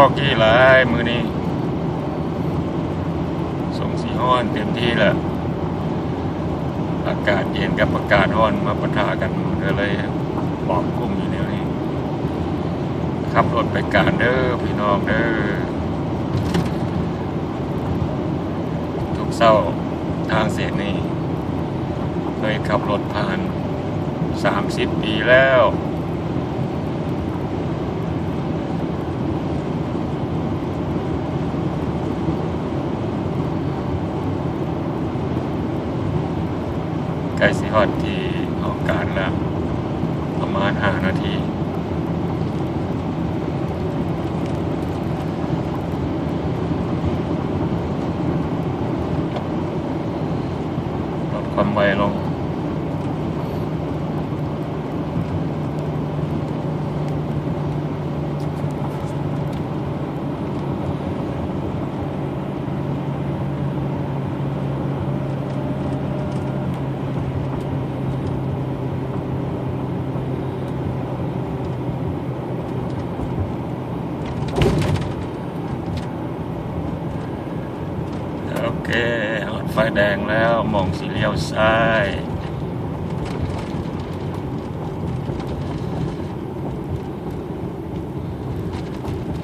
ອອກກີຫຼາຍມື້ນີ້ ສົງຊິຮ້ອນເຕັມທີ່ແລ້ວ. ອາກາດເຢັນກັບອາກາດຮ້ອນມາປະທະກັນ ກໍເລີຍປອມກຸ້ມຢູ່ແນວນີ້. ຂັບລົດໄປການເດີພີ່ນ້ອງເດີ. ທຸກເຊົ້າທາງເສັ້ນນີ້ ເຄີຍຂັບລົດຜ່ານສາມສິບປີແລ້ວ. ໃກ້ຊິຮອດທີ່ຫ້ອງການແລ້ວ ປະມານຫ້ານາທີ. ລົດຄວາມໄວລົງ. ໂອເຄ ຮອດໄຟແດງແລ້ວ ໝ່ອງຊິລ້ຽວຊ້າຍ.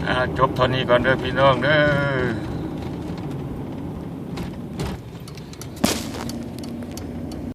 ອ່າ ຈົບເທົ່ານີ້ກ່ອນເດີພີ່ນ້ອງເດີ.